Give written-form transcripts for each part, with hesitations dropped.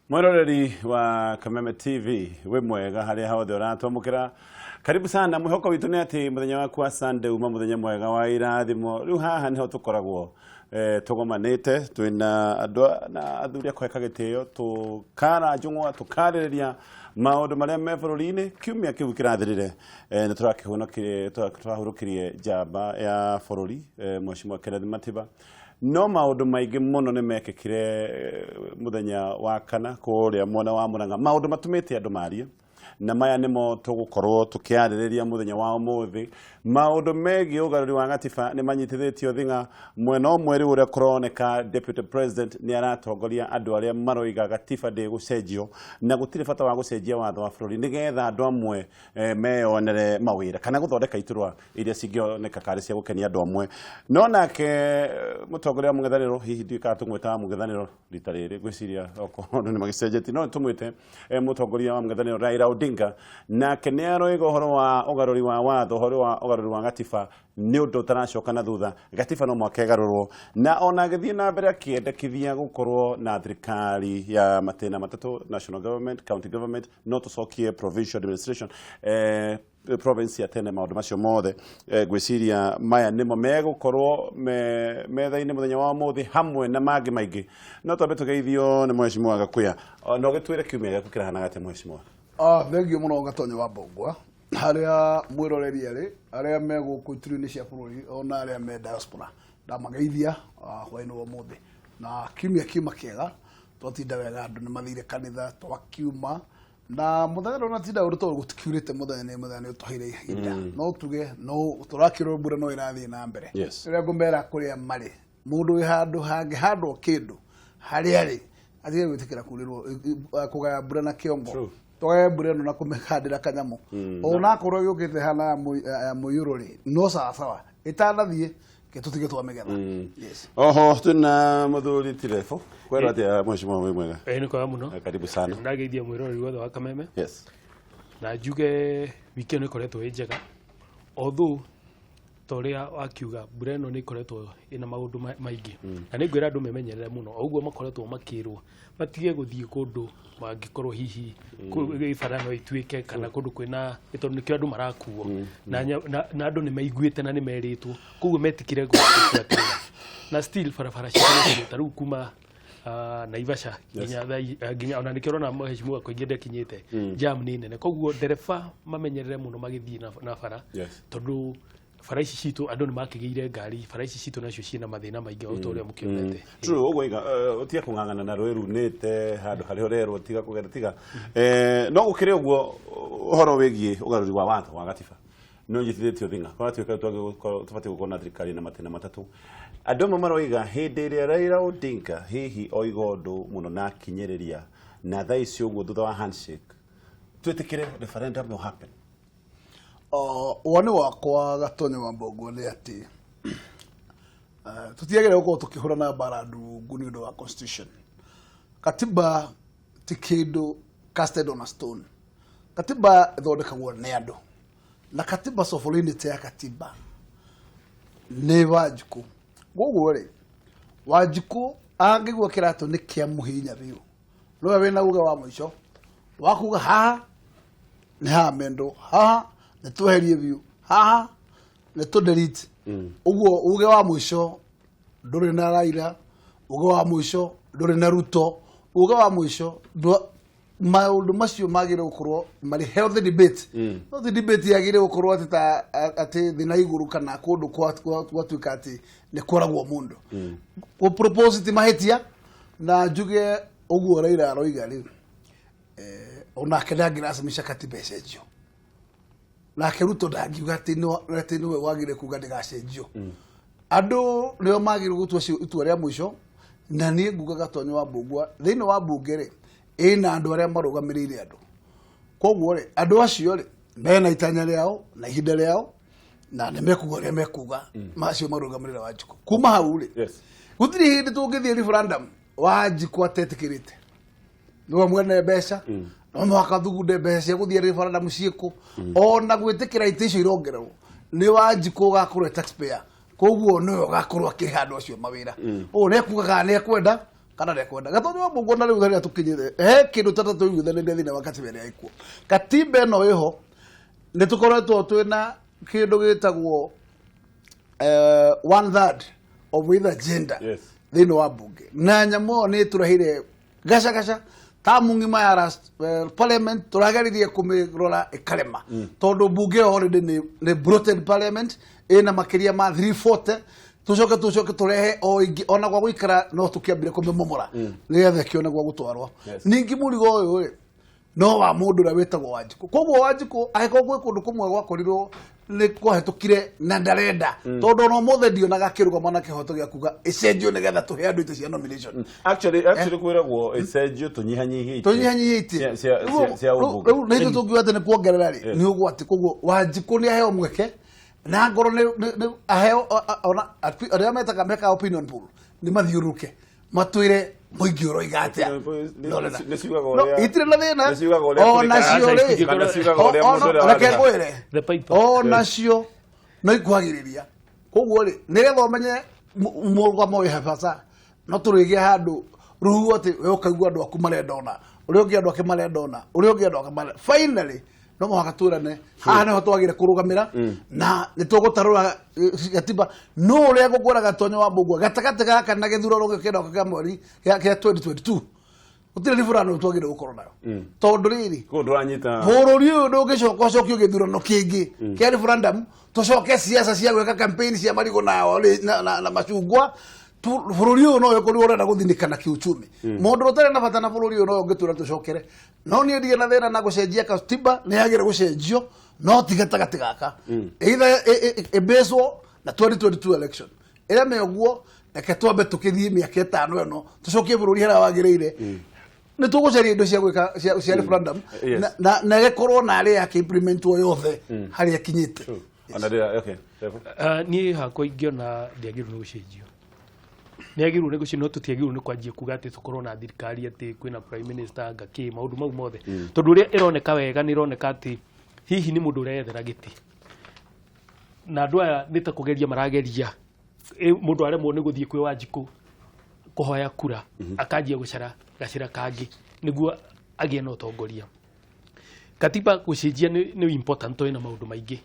Mwiroreri wa Kameme TV, wĩ mwega harĩa hothe ũratwamũkĩra. Karibu sana. Mwĩhoko witũ nĩ atĩ mũthenya waku wa Sunday uma mũthenya mwega wa irathimo. Rĩu haha nĩho tũkoragwo tũgomanĩte twĩna andũ na athuri a kũheka gĩtĩo, tũkara njũng'wa, tũkarĩrĩria maũndũ marĩa me bũrũri-inĩ. Kiumia kĩu kĩrathirire nĩ tũrahurũkirie njamba ya bũrũri, Mheshimiwa Kenneth Matiba. No maũndũ maingĩ mũno nĩ mekĩkire mũthenya wa kana kũrĩa mwena wa Murang'a, maũndũ matũmĩte andũ marie, na maya nĩmo tũgũkorwo tũkĩarĩrĩria mũthenya wa ũmũthĩ. Maũndũ megiĩ ũgarũri wa gatiba nĩ manyitithĩtio thing'a mwena ũmwe. Rĩu ũrĩa kũroneka, Deputy President nĩ aratongoria andũ arĩa maroiga gatiba ndĩgũcenjio na gũtirĩ bata wa gũcenjia watho wa bũrũri nĩgetha andũ amwe meyonere mawĩra kana gũthondeka iturwa iria cingĩoneka karĩ cia gũkenia andũ amwe. No nake mũtongoria wa mũng'ethanĩro, hihi ndiũĩ kana tũmwĩtaga mũng'ethanĩro rita rĩrĩ, ngwĩciria okorwo andũ nĩ magĩcenjetie, no tũmwĩte mũtongoria wa mũng'ethanĩro Raila Odinga, nake nĩ aroiga ũhoro wa ũgarũri wa watho, ũhoro wa ũgarũri wa gatiba nĩ ũndũ ũtaracoka na thutha. Gatiba no mwaka ĩgarũrwo, na ona agĩthiĩ na mbere akĩendekithia gũkorwo na thirikari ya matĩna matatũ, national government, county government, no tũcokie provincial administration, province ya tene. Maũndũ macio mothe, ngwĩciria maya nĩmo megũkorwo me metha-inĩ mũthenya wa ũmũthĩ hamwe na mangĩ maingĩ. No twambe tũgeithio nĩ Mheshimiwa Gakuya. No gĩtwĩre kiumia gĩaku kĩrahanaga atĩa, Mheshimiwa? Ah, thengiũ mũno Gatonyo wa Mbũngwa, harĩa mwĩroreri arĩ, arĩa me gũkũ ituri-inĩ cia bũrũri ona arĩa me diaspora, ndamageithia hwaĩ-inĩ wa ũmũthĩ. Na kiumia kiuma kĩega, twatinda wega, andũ nĩ mathire kanitha, twakiuma na mũthenya ndũnatinda ũru tondũ gũtikiurĩte. Mũthenya nĩ mũthenya nĩ ũtũheire ihinda, no tuge no tũrakĩrwo mbura no ĩrathiĩ na mbere. Rĩrĩa ngũmera kũrĩa marĩ, mũndũ wĩ handũ hangĩhandwo kĩndũ harĩa arĩ atige gwĩtĩkĩra kurĩrwo, kũgaya mbura na kĩongo. Tũgaye mbura ĩno na kũmĩhandĩra kanyamũ, ona akorwo yũkĩte hana ya mũiyũro rĩ, no sawasawa ĩtanathiĩ ke tũtige twamĩgetha. Yes. Oho twĩna mũthuri Tirebo kwĩrwo atĩa, Mheshimiwa? Wĩ mwega? Ĩĩ, nĩ kwega mũno. Karibu sana. Ndageithia mwĩroreri wothe wa Kameme. Na njuge wiki ĩno ĩkoretwo ĩ njega, although ta ũrĩa wakiuga, mbura ĩno nĩ ĩkoretwo ĩna maũndũ maingĩ, na nĩ ngwĩra andũ memenyerere mũno o ũguo makoretwo makĩrwo matige gũthiĩ kũndũ mangĩkorwo hihi bara no ituĩke kana kũndũ kwĩna, tondũ nĩkĩo andũ marakuo na andũ nĩ maiguĩte na nĩ merĩtwo, koguo metikire gũbuatĩrĩra. Na still barabara citũ ta rĩu kuma Naivasha nginya nginya ona nĩkĩo ũrona Mheshimiwa kũingĩ ndakinyĩte, jam nĩ nene. Koguo ndereba mamenyerere mũno magĩthiĩ na bara, tondũ bara ici citũ andũ nĩ makĩgĩire ngari, bara ici citũ nacio ciĩna mathĩna maingĩ o ta ũrĩa mũkĩonete. True, ũguo iga ũtige kũng'ang'ana na rũĩ runĩte handũ harĩa ũrerwo tiga kũgera tiga. No gũkĩrĩ ũguo, ũhoro wĩgiĩ ũgarũri wa watho wa gatiba nĩ ũnyitithĩtio thing'a. Kũratuĩka tũbatiĩ gũkorwo na thirikari na matĩna matatũ. Andũ amwe maroiga hĩndĩ ĩrĩa Raila Odinga hihi oiga ũndũ mũno na akinyĩrĩria na thaa ici ũguo thutha wa handshake, twĩtĩkĩre referendum no happen. Woni wakwa, Gatonyo wa Mbũngũ, nĩ atĩ tũtiagĩrĩire gũkorwo tũkĩhũrana mbara ndungu nĩ ũndũ wa constitution. Katiba ti kĩndũ casted on a stone. Katiba ĩthondekagwo nĩ andũ, na katiba, sovereignty ya katiba nĩ Wanjikũ. Koguo rĩ, Wanjikũ angĩgua kĩratũ nĩ kĩa mũhinya biũ, nĩwe wĩna uge wa mũico wa kuga haha nĩ hamendwo, haha nĩ tweherie biũ, haha nĩ tũ delete. Ũguo uge wa mũico ndũrĩ na Raila, uge wa mũico ndũrĩ na Ruto, uge wa mũico maũndũ macio magĩrĩire gũkorwo marĩ healthy debate. No ti debate yagĩrĩire gũkorwo atĩ ta atĩ thĩ na igũrũ kana kũndũ gwatuĩka atĩ nĩ kwaragwo mũndũ. Gũ propose ti mahĩtia, na njuge ũguo Raila aroiga rĩu, onake ndangĩracimisha katiba ĩcenjio, nake Ruto ndangiuga atĩ atĩ nĩwe wagĩrĩire kuga ndĩgacenjio. Andũ nĩo magĩrĩirwo gũtua itua rĩa mũico. Na niĩ nguga, Gatonyo wa Mbũngua, thĩinĩ wa mbunge rĩ, ĩna andũ arĩa marũgamĩrĩire andũ. Koguo rĩ, andũ acio rĩ, mena itanya rĩao na ihinda rĩao, na nĩ mekuga ũrĩa mekuga macio marũgamĩrĩra Wanjikũ. Kuma hau rĩ, gũtirĩ hĩndĩ tũngĩthiĩ referendum Wanjikũ atetĩkĩrĩte. Nĩwe mwene mbeca, no mũhaka thugunde mbeca cia gũthiĩ referendum ciĩkũ. Ona gwĩtĩkĩra itĩ icio irongererwo, nĩ Wanjikũ ũgakorwo e taxpayer, koguo nĩwe ũgakorwo akĩhe andũ acio mawĩra. Ũguo nĩ ekuga kana nĩ ekwenda Kana ndekwenda. Gatonyo wa Mbũngua, na rĩu harĩa tũkinyĩte he kĩndũ tata tũiguithanĩrie thĩinĩ wa katiba ĩrĩa ĩkuo. Katiba ĩno ĩho nĩ tũkoretwo twĩna kĩndũ gĩtagwo one third of either gender thĩinĩ wa mbunge, na nyamũ ĩyo nĩ ĩtũreheire gaca gaca ta mung'ima ya last parliament. Tũrageririe kũmĩrora ĩkarema, tondũ mbunge ĩyo already nĩ bloated parliament ĩna makĩria ma 340. Tũcoke tũrehe o ingĩ ona gwa gũikara, no tũkĩambire kũmĩmomora nĩgetha ĩkĩone gwa gũtwarwo. Ningĩ mũrigo ũyũ rĩ, no wa mũndũ ũrĩa wĩtagwo Wanjikũ. Koguo Wanjikũ angĩkorwo gwĩ kũndũ kũmwe gwakorirwo nĩ kwahĩtũkire na ndarenda, tondũ ona ũmũthĩ ndionaga akĩrũgama na kĩhoto gĩa kuga ĩcenjio nĩgetha tũhe andũ itĩ cia nomination. Actually kwĩragwo ĩcenjio tũnyihanyihie itĩ tũnyihanyihie itĩ cia ũmbunge. Rĩu nĩ ithuĩ tũngiuga atĩ nĩ kuongerera rĩ, nĩ ũgwati. Koguo Wanjikũ nĩ aheo mweke na ngoro nĩ aheo ona arĩa metaga mekaga opinion poll nĩ mathiũrũrũke matwĩre mũingĩ ũroiga atĩa. Nĩ ciugaga No, itirĩ na thĩna. Nĩ ciugaga ũrĩa O nacio rĩ, kana ciugaga ũrĩa mũndũ ũrĩa reke warĩha. ngwĩre, The Piper. o nacio no ikuhagĩrĩria. Koguo rĩ, nĩgetha ũmenye mũrũgamo wĩ habata, no tũrĩgĩa handũ rũhuho atĩ we ũkaigua andũ aku marenda ona ũrĩa ũngĩ, andũ ake marenda ona ũrĩa ũngĩ, andũ ake marenda. Finally no mũhaka twĩrane haha nĩho twagĩre kũrũgamĩra na nĩ tũgũtarũra gatiba. No ũrĩa ngũkwĩra, Gatonyo wa Mbũngua, gatagatĩ gaka na gĩthurano gĩkĩenda kĩa mweri kĩa 2022 gũtirĩ referendum twagĩrĩire gũkorwo nayo, tondũ rĩrĩ, Koguo ndũranyita. Bũrũri ũyũ ndũngĩcoka ũcokio gĩthurano kĩngĩ kĩa referendum, tũcoke ciaca cia gwĩka campaign cia marigũ na macungwa. Bũrũri ũyũ no ũkorirwo ũrenda gũthinĩkana kiuchumi. Mũndũ ũtarĩ na bata na bũrũri ũyũ no ũngĩtwĩra tũcokere. No niĩ ndirĩ na thĩna na gũcenjia katiba, nĩ yagĩrĩire gũcenjio, no ti gatagatĩ gaka, either ĩbĩcwo na 2022 election ĩreme ũguo. Reke twambe tũkĩthiĩ mĩaka 5 ĩno, tũcokie bũrũri harĩa wagĩrĩire. Nĩ tũgũcaria indo cia gwĩka cia referendum na ĩgĩkorwo na arĩa yakĩimplementwo yothe harĩa ĩkinyĩte. Ona rĩrĩa, okay. Revo. Ah, niĩ hakwa ingĩona ndĩagĩrĩirwo nĩ gũcenjio, nĩ agĩrĩirwo nĩ gũcenjio, no tũtiagĩrĩirwo nĩ kwanjia kuga atĩ tũkorwo na thirikari atĩ kwĩna prime minister ngakĩ maũndũ mau mothe, tondũ ũrĩa ĩroneka wega nĩ ĩroneka atĩ hihi nĩ mũndũ ũreyethera gĩtĩ, na andũ aya nĩ ta kũgeria marageria. Mũndũ aremwo nĩ gũthiĩ kwĩ Wanjikũ kũhoya kura, akanjia gũcara gacĩra kangĩ nĩguo agĩe na ũtongoria. Katiba gũcenjia nĩ important tondũ ĩna maũndũ maingĩ.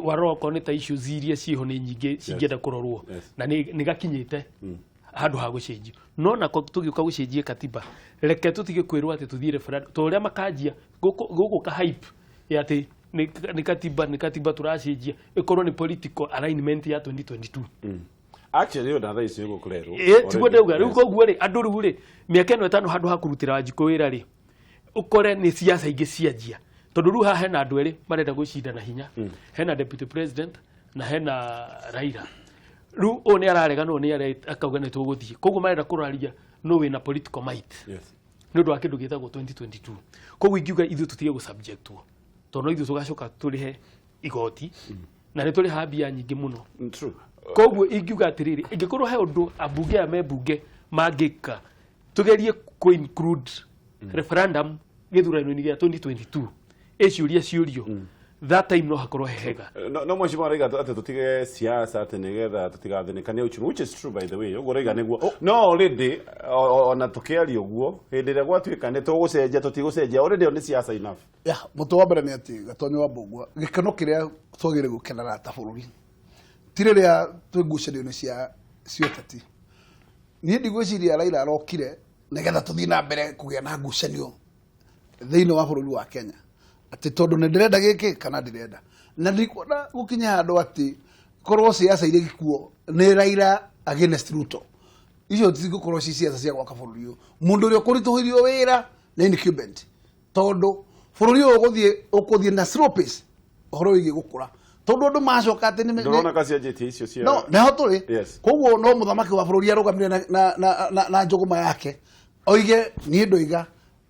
Warora okorwo nĩ ta issues iria ciĩho nĩ nyingĩ cingĩenda kũrorwo na nĩ gakinyĩte handũ ha gũcenjio. No nako tũgĩũka gũcenjia katiba, reke tũtige kwĩrwo atĩ tũthiĩ referendum, to ũrĩa makanjia gũgũka hype ya atĩ nĩ katiba tũracenjia, ĩkorwo nĩ political alignment ya 2022. Actually ona thaa ici nĩguo kũrerwo. Ĩ, tiguo ndauga rĩu. Yes. Koguo rĩ, andũ rĩu rĩ, mĩaka ĩno 5 handũ ha kũrutĩra Wanjikũ wĩra rĩ, ũkore nĩ siasa ingĩ cianjia, tondũ rĩu haha hena andũ erĩ marenda gwĩcinda na hinya, hena deputy president na hena Raila. Rĩu ũyũ nĩ ararega, no nĩ akauga nĩ tũgũthiĩ. Koguo marenda kũraria no wĩna political might nĩ ũndũ wa kĩndũ gĩtagwo 2022. Koguo ingiuga ithuĩ tũtige gũsubjectwo, tondũ no ithuĩ tũgacoka tũrĩhe igoti na nĩ tũrĩhaga mbia nyingĩ mũno. True. Koguo ingiuga atĩrĩrĩ, ingĩkorwo he ũndũ ambunge aya me mbunge mangĩka, tũgerie kũ include referendum gĩthurano-inĩ gĩa 2022, ĩ ciũria ciũrio that time, no hakorwo he hega. No mheshimiwa arauga atĩ tũtige siasa atĩ nĩgetha tũtigathĩnĩkane uchumi, which is true, by the way. Ũguo ũrauga nĩguo, no already ona tũkĩaria ũguo, hĩndĩ ĩrĩa gwatuĩka nĩ tũgũcenjia tũtigũcenjia, already ĩyo nĩ siasa enough. Ya mũtwe wa mbere nĩ atĩ, Gatonyo wa Mbũngua, gĩkeno kĩrĩa twagĩrĩire gũkenera ta bũrũri ti rĩrĩa twĩ ngucanio-inĩ cia ũteti. Niĩ ndigwĩciria Raila arokire nĩgetha tũthiĩ na mbere kũgĩa na ngucanio thĩinĩ wa bũrũri wa Kenya, atĩ tondũ nĩ ndĩrenda gĩkĩ kana ndĩrenda, na ndikuona gũkinya handũ atĩ korwo siasa irĩ gĩkuo nĩ Raila against Ruto. Icio tigũkorwo ci siasa cia gwaka bũrũri ũyũ. Mũndũ ũrĩa ũkũritũhĩrio wĩra nĩ incumbent, tondũ bũrũri ũyũ ũgũthiĩ na slow pace ũhoro wĩgiĩ gũkũra, tondũ andũ macoka atĩ Ndũrona kacianjĩtie icio cia no neho tũrĩ. Koguo no mũthamaki wa bũrũri arũgamire na njũgũma yake, oige niĩ ndoiga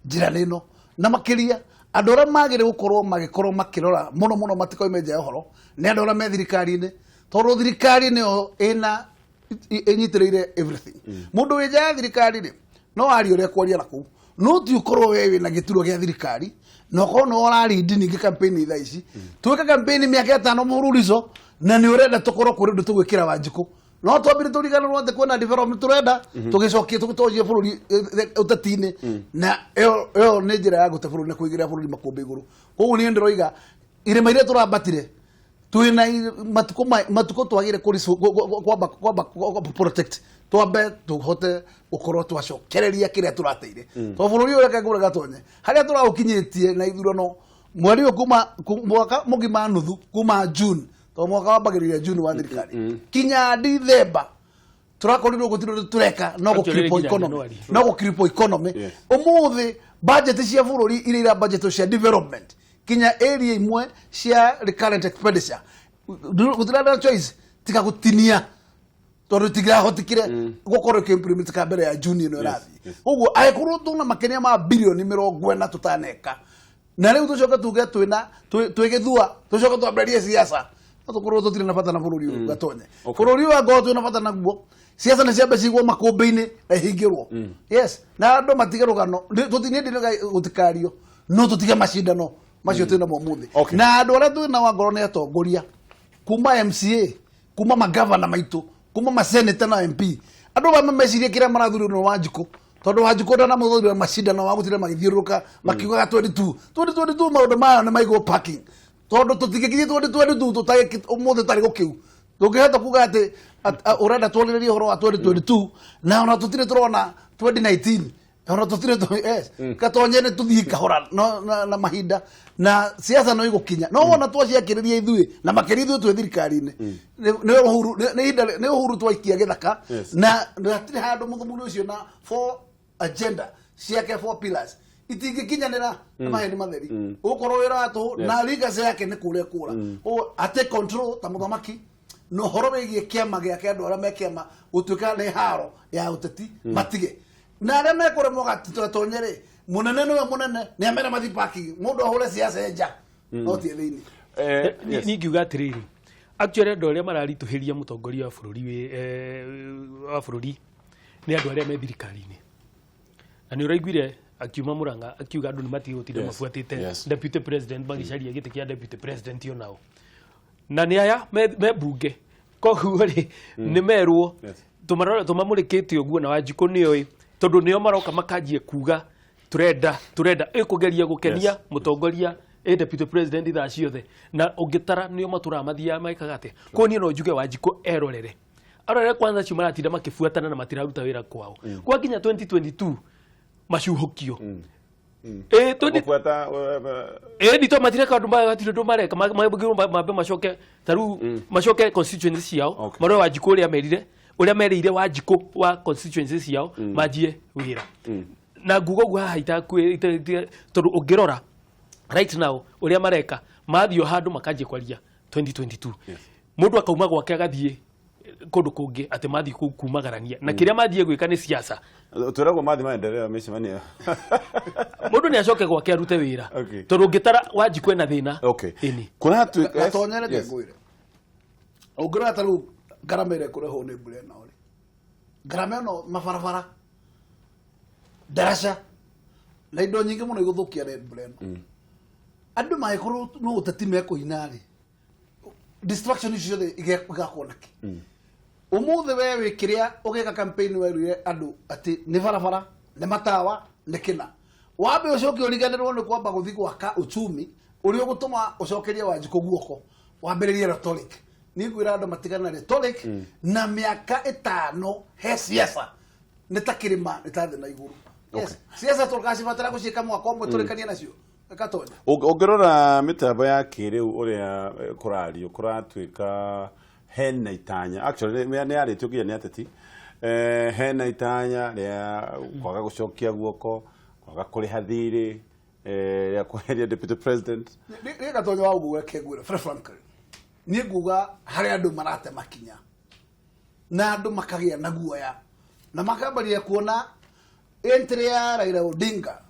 njĩra nĩ ĩno, na makĩria andũ arĩa magĩrĩire gũkorwo magĩkorwo makĩrora mũno mũno matikoime nja ya ũhoro nĩ andũ arĩa me thirikari-inĩ, tondũ thirikari nĩyo ĩna ĩnyitĩrĩire everything. Mũndũ wĩ nja ya thirikari rĩ, no arie ũrĩa kwaria na kũu, no ti ũkorwo we wĩna gĩturwa gĩa thirikari na ũkorwo nĩwe ũrarindi ningĩ campaign thaa ici twĩka campaign mĩaka 5 mũrurico, na nĩ ũrenda tũkorwo kũrĩ ũndũ tũgwĩkĩra Wanjikũ. No twambire tũriganĩrwo atĩ kwĩna development tũrenda, tũgĩcokie tũgĩtonjie bũrũri ũteti-inĩ, na ĩyo nĩ njĩra ya gũte bũrũri na kũigĩrĩra bũrũri makũmbĩ igũrũ. Koguo niĩ ndĩroiga irĩma iria tũrambatire twĩna matukũ matukũ twagĩrĩire kwamba protect, twambe tũhote gũkorwo twacokereria kĩrĩa tũrateire, to bũrũri ũyũ, reke ngũre gatonye harĩa tũraũkinyĩtie na ithurano mweri ũyũ kuma mwaka mũgima nuthu kuma June, to mwaka wambagĩrĩria June wa thirikari kinya Dithemba, tũrakorirwo gũtirĩ ũndũ tũreka no Actually, gũ-cripple nginya economy. January. No gũ-cripple economy. Ũmũthĩ budget cia bũrũri iria ira budget cia development kinya area imwe cia recurrent expenditure gũtirĩ choice tiga gũtinia, tondũ tigirahotikire gũkorwo ĩkĩ-implement ka mbere ya June ĩno ĩrathiĩ. Koguo angĩkorwo tũna makĩria ma bilioni 40 tũtaneka, na rĩu tũcoke tuge twĩna twĩgĩthua, tũcoke twambĩrĩrie siasa, no tũkorwo tũtirĩ na bata na bũrũri ũyũ gatonye. Bũrũri ũyũ angorwo twĩna bata naguo, siasa nĩ ciambe cigwo makũmbĩ-inĩ na ihingĩrwo, yes, na andũ matige rũgano. Niĩ ndĩrauga gũtikario, no tũtige macindano macio twĩ namo ũmũthĩ. Na andũ arĩa twĩ nao angorwo nĩ atongoria kuma MCA, kuma magavana maitũ, kuma maseneta na MP, andũ bamwe mecirie kĩrĩa marathurirwo nĩ Wanjikũ, tondũ Wanjikũ ndanamũthurire macindano wa gũtinda magĩthiũrũrũka makiugaga 22 2022. Maũndũ mayo nĩ maigwo parking, tondũ tũtingĩkinyia 2022 tũtarĩ ũmũthĩ tarĩ gũkĩu tũngĩhota kuga atĩ ũrenda twarĩrĩrie ũhoro wa 2022, na ona tũtirĩ tũrona 2019, ona tũtirĩ yes, gatonye nĩ tũthiĩ kahora no, na mahinda na siasa no igũkinya, no wona twaciakĩrĩria ithuĩ na makĩria ithuĩ twĩ thirikari-inĩ, nĩ Uhuru, nĩ ihinda nĩ Uhuru twaikia gĩthaka. Na hatirĩ handũ mũthumuni ũcio na four agenda ciake, four pillars, itingĩkinyanĩra na maheni matheri, ũgũkorwo wĩra wa tũhũ na legacy yake nĩ kũrĩa kũra. Ũguo ate control ta mũthamaki na ũhoro wĩgiĩ kĩama gĩake, andũ arĩa me kĩama gũtuĩka nĩ haro ya ũteti matige, na arĩa mekũremwo gatonye rĩ, mũnene nĩwe mũnene, nĩ amere mathi parking, mũndũ ahũre siasa nja no tie thĩinĩ. Yes. Ningiuga atĩrĩrĩ, actually andũ arĩa mararitũhĩria mũtongoria wa bũrũri wa bũrũri nĩ andũ arĩa me thirikari-inĩ, na nĩ ũraiguire akiuma Murang'a akiuga andũ nĩ matige gũtinda mabuatĩte deputy president magĩcaria gĩtĩ kĩa deputy president onao, na nĩ aya me mbunge. Koguo rĩ, nĩ merwo tũmamũrĩkĩte ũguo na Wanjikũ nĩoĩ, tondũ nĩo maroka makanjia kuga tũrenda ĩkũgeria gũkenia mũtongoria deputy president thaa ciothe, na ũngĩtara nĩo matũraga mathiaga mekaga atĩa. Koguo niĩ no njuge Wanjikũ erorere, arorere kwanza acio maratinda makĩbuatana na matiraruta wĩra kwao kwa nginya 2022 macuhũkio. 20 Gũbuata ĩ ndito matireka andũ matirĩ ũndũ mareka, mambe macoke ta rĩu macoke constituency ciao, marore Wanjikũ ũrĩa merire, ũrĩa merĩire Wanjikũ wa constituency ciao manjie wĩra. Na nguga ũguo haha tondũ ũngĩrora right now ũrĩa mareka, mathiĩ o handũ makanjia kwaria 2022, mũndũ akauma gwake agathiĩ kũndũ kũngĩ atĩ mathiĩ kumagarania na kĩrĩa mathiĩ gwĩka nĩ siasa. Twĩragwo mathi maendeleo mĩcemanio. Mũndũ nĩ acoke gwake arute wĩra, tondũ ũngĩtara Wanjikũ ena thĩna. Ĩni. Kũratuĩka Gatonye reke ngwĩre, ũngĩrora ta rĩu ngarama ĩrĩa ĩkũrehwo nĩ mbura ĩno rĩ, ngarama ĩno, mabarabara, ndaraca na indo nyingĩ mũno igũthũkia nĩ mbura ĩno. Andũ mangĩkorwo no ũteti mekũina rĩ, distraction icio ciothe igakwo nakĩ? Ũmũthĩ we wĩ kĩrĩa ũgĩka campaign werire andũ atĩ nĩ barabara, nĩ matawa, nĩ kĩna, wambe ũcoke ũriganĩrwo nĩ kwamba gũthiĩ gwaka uchumi ũrĩa ũgũtũma ũcokerie Wanjikũ guoko, wambĩrĩrie rhetoric. Niĩ ngwĩra andũ matigane na rhetoric na mĩaka 5 he siasa nĩ ta kĩrĩma, nĩ ta thĩ na igũrũ. Yes, siasa tũgacibatara gũciĩka mwaka ũmwe tũrĩkanie nacio gatonya. Ũngĩrora mĩtambo ya kĩrĩu ũrĩa kũrario, kũratuĩka hena itanya, actually nĩ yarĩtio nginya nĩ ateti, hena itanya rĩa kwaga gũcokia guoko, kwaga kũrĩha thirĩ, rĩa kweheria deputy president. Nĩ gatonya wa ũguo, reke ngwĩre very frankly, niĩ nguga harĩa andũ marate makinya na andũ makagĩa na guoya na makambaria kuona entry ya Raila Odinga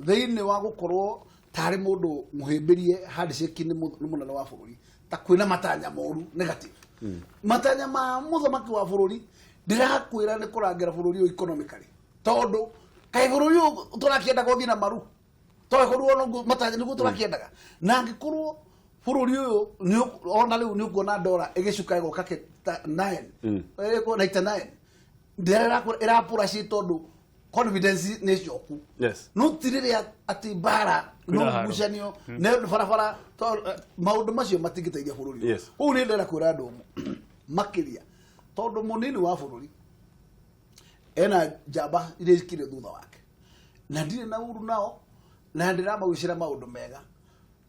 thĩinĩ wa gũkorwo tarĩ mũndũ mũhĩmbĩrie handshake nĩ mũnene wa bũrũri, ta kwĩna matanya moru, negative matanya ma mũthamaki wa bũrũri. Ndĩrakwĩra nĩ kũrangĩra bũrũri ũyũ economically, tondũ kaĩ bũrũri ũyũ tũrakĩendaga ũthiĩ na maru, tondũ noguo matanya nĩguo tũrakĩendaga. Na angĩkorwo Bũrũri ũyũ ona rĩu nĩ ũkuona ndora ĩgĩcuka ĩgoka 9 99 ndĩra ĩrapũra ci tondũ confidence nĩ coku. No ti rĩrĩa atĩ mbara no ngucanio nĩ barabara, maũndũ macio matingĩteithia bũrũri. Ũguo nĩ ndĩrenda kwĩra andũ makĩria tondũ mũnini wa bũrũri ena njamba iria ikire thutha wake na ndirĩ na uru nao na ndĩramagwĩcĩra maũndũ mega,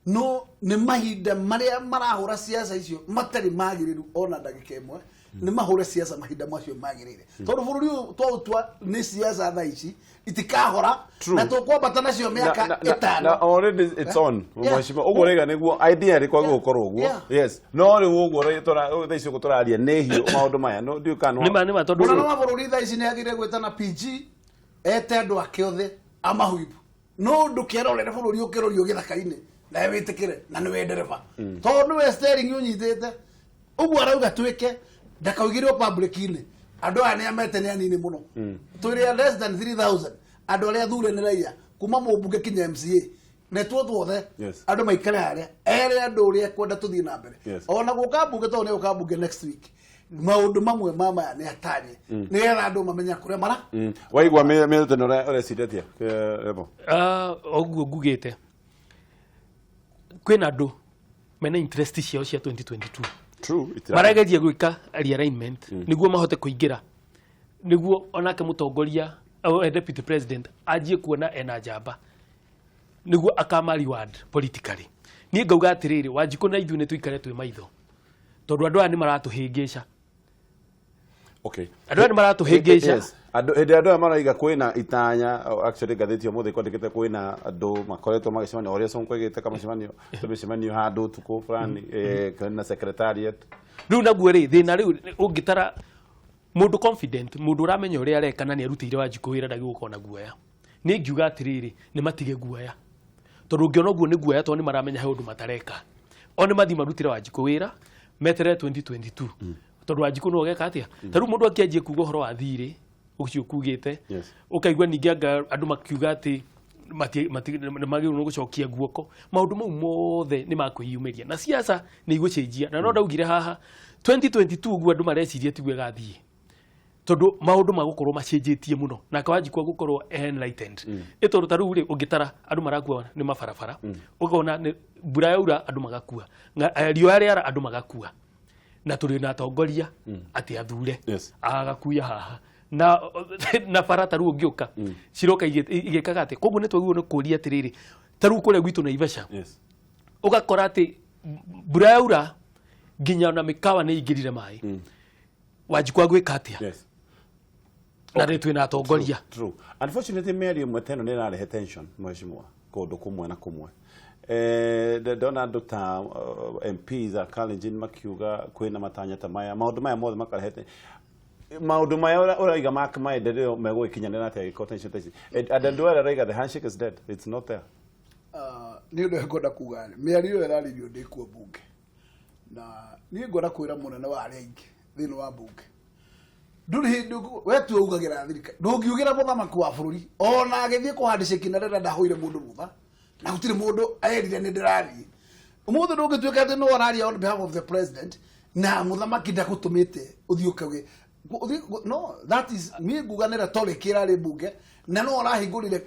no nĩ mahinda marĩa marahũra siasa icio matarĩ magĩrĩru ona ndagĩka ĩmwe nĩ mahũre siasa mahinda macio magĩrĩire, tondũ bũrũri ũyũ twaũtua nĩ siasa thaa ici itikahora na tũkwambata nacio mĩaka ĩtano na already it's on. Mheshimiwa ũguo rĩga nĩguo idea rĩ kwagĩrĩirwo gũkorwo ũguo. Yes, no rĩu ũguo thaa ici ũguo tũraria nĩ hiũ maũndũ maya no ndiũ kana nĩ ma tondũ mũnene wa bũrũri thaa ici nĩ agĩrĩire gwĩtana PG ete andũ ake othe amahuibu, no ndũkerorere bũrũri ũkĩrorio gĩthaka-inĩ nawe wĩtĩkĩre na nĩwe ndereba tondũ nĩwe steering ũnyitĩte ũguo arauga twĩke ndakaugĩrwo public-inĩ. Andũ aya nĩ amete nĩ anini mũno, twĩrĩ less than 3000 andũ arĩa athure nĩ raia kuma mũmbunge kinya MCA netwo tuothe andũ maikare harĩa ere andũ ũrĩa kwenda tũthiĩ na mbere. Ona gũka mbunge tondũ nĩ gũka mbunge next week maũndũ mamwe ma maya nĩ atanye nĩgetha andũ mamenya kũrĩa mara. Waigua Milton ũreciria Rebo? Ũguo ngugĩte kwĩna andũ mena interest ciao cia 2022. True, marageria gwĩka realignment nĩguo mahote kũingĩra, nĩguo onake mũtongoria deputy president anjie kuona ena njamba nĩguo akama reward politically. Niĩ ngauga atĩrĩrĩ, Wanjikũ na ithuĩ nĩ tũikare twĩ maitho tondũ andũ aya nĩ maratũhĩngĩca. Okay. Andũ aya nĩ maratũhĩngĩca. Andũ hĩndĩ andũ aya maraiga kwĩna itanya, actually ngathĩti ũmũthĩ kwandĩkĩte kwĩna andũ makoretwo magĩcemania ũrĩa Sonko aigĩte kamũcemanio tũmĩcemanio handũ ũtukũ fulani na secretariat. Rĩu naguo rĩ thĩna rĩu ũngĩtara mũndũ confident, mũndũ ũramenya ũrĩa areka na nĩ arutĩire Wanjikũ wĩra ndagĩgũkorwo na guoya. Niĩ ngiuga atĩrĩrĩ, nĩ matige guoya tondũ ũngĩona ũguo nĩ guoya tondũ nĩ maramenya he ũndũ matareka. O nĩ mathiĩ marutĩre Wanjikũ wĩra meterere 2022 tondũ Wanjikũ no geka atĩa. Ta rĩu mũndũ akĩanjie kuga ũhoro wa thirĩ ũcio kugĩte, ũkaigua ningĩ anga andũ makiuga atĩ nĩ magĩrĩirwo nĩ gũcokia guoko. Maũndũ mau mothe nĩ makwĩyumĩria na siasa nĩ igũcenjia. Na no ndaugire haha 2022 ũguo andũ mareciria tiguo ĩgathiĩ tondũ maũndũ magũkorwo macenjetie mũno nake Wanjikũ agũkorwo enlightened. Ĩ tondũ ta rĩu rĩ ũngĩtara andũ marakua nĩ mabarabara, ũkona mbura yaura andũ magakua, riũa rĩara andũ magakua, na tũrĩ na atongoria atĩ athure agakuia haha na bara ta rĩu ũngĩũka ciroka igĩkaga atĩ. Koguo nĩ twagĩrĩirwo nĩ kũria atĩrĩrĩ, ta rĩu kũrĩa gwitũ Naivasha ũgakora atĩ mbura yaura nginya ona mĩkawa nĩ ingĩrire maĩ. Wanjikũ agwĩka atĩa? Na rĩ twĩna atongoria. True. Unfortunately mĩario ĩmwe ta ĩno nĩ ĩrarehe tension mheshimiwa kũndũ kũmwe na kũmwe. Ndona andũ ta MPs a Kalenjin makiuga kwĩna matanya ta maya, maũndũ maya mothe makarehete maũndũ maya ũraiga mark maendeleo megũgĩkinyanĩra atĩa gĩko tension ta ici. And andũ aya araiga the handshake is dead, it's not there. Nĩ ũndũ ngwenda kuga mĩario ĩyo ĩrarĩrio ndĩ kuo mbunge, na niĩ ngwenda kwĩra mũnene wa arĩa aingĩ thĩinĩ wa mbunge ndũrĩ hĩndĩ we tuwe ugagĩra thirikari ndũngiugĩra mũthamaki wa bũrũri ona agĩthiĩ kũhandicĩki na rĩrĩa ndahũire mũndũ rũtha na gũtirĩ mũndũ erire nĩ ndĩrathiĩ. Ũmũthĩ ndũngĩtuĩka atĩ nĩwe ũraria on behalf of the president na mũthamaki ndagũtũmĩte ũthiĩ ũkauge. No, that is niĩ nguga nĩ rhetoric ĩrarĩ mbunge na no ũrahingũrire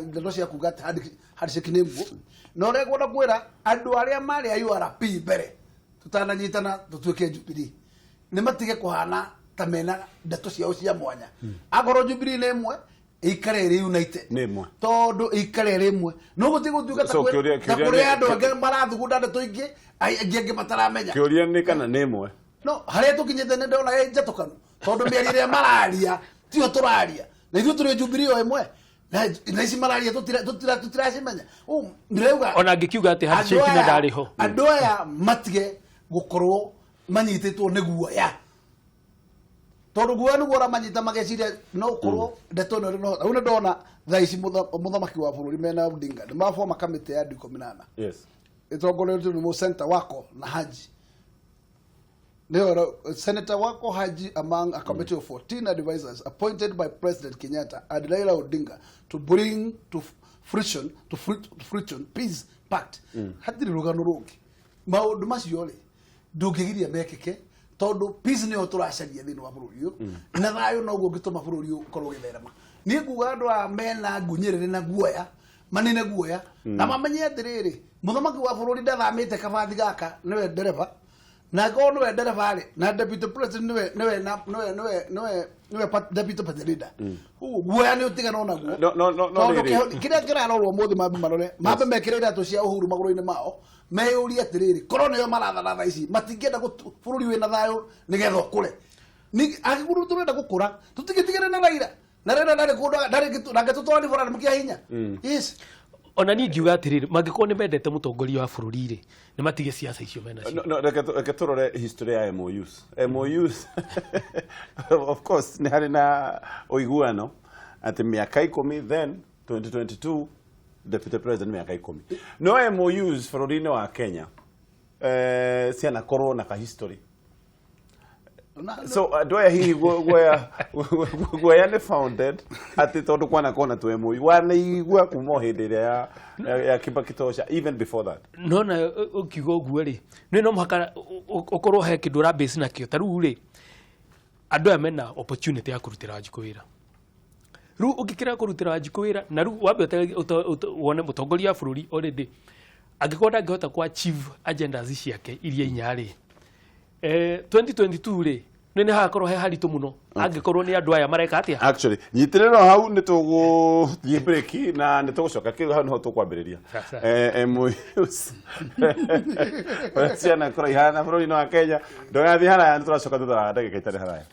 ndeto cia kuga atĩ handshake nĩ nguo. Na ũrĩa ngwenda kwĩra andũ arĩa marĩ a URP mbere tũtananyitana tũtuĩke Jubilee nĩ matige kũhana ta mena ndeto ciao cia mwanya. Akorwo Jubilee nĩ ĩmwe ikare ĩrĩ united tondũ ikare ĩrĩ ĩmwe no gũtige gũtuĩka ta kũrĩ andũ angĩ marathugunda ndeto ingĩ angĩ angĩ mataramenya. Kĩũria nĩ kana nĩ ĩmwe. No harĩa tũkinyĩte nĩ ndona ĩ njatũkanu tondũ mĩario ĩrĩa mararia tiyo tũraria na ithuĩ tũrĩ Jubilee o ĩmwe na ici mararia tũtiracimenya. Ndĩrauga ona angĩkiuga atĩ handshake na ndarĩ ho. Andũ aya matige gũkorwo manyitĩtwo nĩ guoya tondũ guoya nĩguo ũramanyita mageciria no ũkorwo ndeto ĩno no rĩu nĩ ndona thaa ici mũthamaki wa bũrũri mena Odinga nĩ maboma kamĩtĩ ya andũ 18 ĩtongoretio nĩ Senator Wako na Haji. Senator Wako Haji among a committee of 14 advisors appointed by President Kenyatta and Raila Odinga to bring to fruition peace pact. Hatirĩ rũgano rũngĩ. Maũndũ macio rĩ, ndũngĩgiria mekĩke, tondũ peace nĩyo tũracaria thĩinĩ wa bũrũri ũyũ, na thayũ noguo ũngĩtũma bũrũri ũyũ ũkorwo ũgĩtherema. Niĩ nguga andũ aya mena ngunyĩrĩrĩ na guoya manine guoya na mamenye atĩrĩrĩ, mũthamaki wa bũrũri ndathamĩte kabathi gaka, nĩwe ndereba, na angĩkorwo nĩwe ndereba rĩ, na deputy president nĩwe nĩwe na- nĩwe nĩwe nĩwe nĩwe deputy party leader. Ũguo guoya nĩ ũtigana onaguo. No, Tondũ rĩrĩ. kĩrĩa kĩrarorwo ũmũthĩ, mambe marore, mambe mekĩre iratũ cia Uhuru magũrũ-inĩ mao, meyũrie atĩrĩrĩ, korwo nĩo marathana thaa ici, matingĩenda bũrũri wĩna thayũ nĩgetha ũkũre? Angĩkorwo tũrenda gũkũra, tũtigĩtigĩre na Raila, na Raila ndarĩ kũndũ, ndarĩ ndangĩtũtwara referendum kĩa hinya, yes. Ona niĩ ngiuga atĩrĩrĩ, mangĩkorwo nĩ mendete mũtongoria wa bũrũri rĩ, nĩ matige ciaca icio menacio. No, reke tũrore history ya MOUs. MOUs, of course, nĩ harĩ na ũiguano atĩ mĩaka 10, then 2022 deputy president mĩaka 10. No MOUs bũrũri-inĩ wa Kenya cianakorwo na ka history. So andũ aya hihi guoya nĩ founded atĩ tondũ kwanakorwo na tũ MOU wanaigua kuma o hĩndĩ ĩrĩa ya Kibaki Tosha, even before that. Nona ũkiuga ũguo rĩ, nĩ no mũhaka ũkorwo he kĩndũ ũrabase nakĩo. Ta rĩu rĩ, andũ aya mena opportunity ya kũrutĩra Wanjikũ wĩra. Rĩu ũngĩkĩra kũrutĩra Wanjikũ wĩra, na rĩu wambe wone mũtongoria wa bũrũri already angĩkorwo ndangĩhota ku achieve agendas ciake iria inya rĩ, 2022 rĩ, nĩ hagakorwo he haritũ mũno angĩkorwo nĩ andũ aya mareka atĩa. Actually, nyitĩrĩra hau, nĩ tũgũthiĩ break na nĩ tũgũcoka kĩu hau nĩho tũkwambĩrĩria. Sasa. MOUs ũrĩa ciana korwo ihana bũrũri-inĩ wa Kenya. Ndũgathiĩ haraya, nĩ tũracoka thutha wa ndagĩka itarĩ haraya.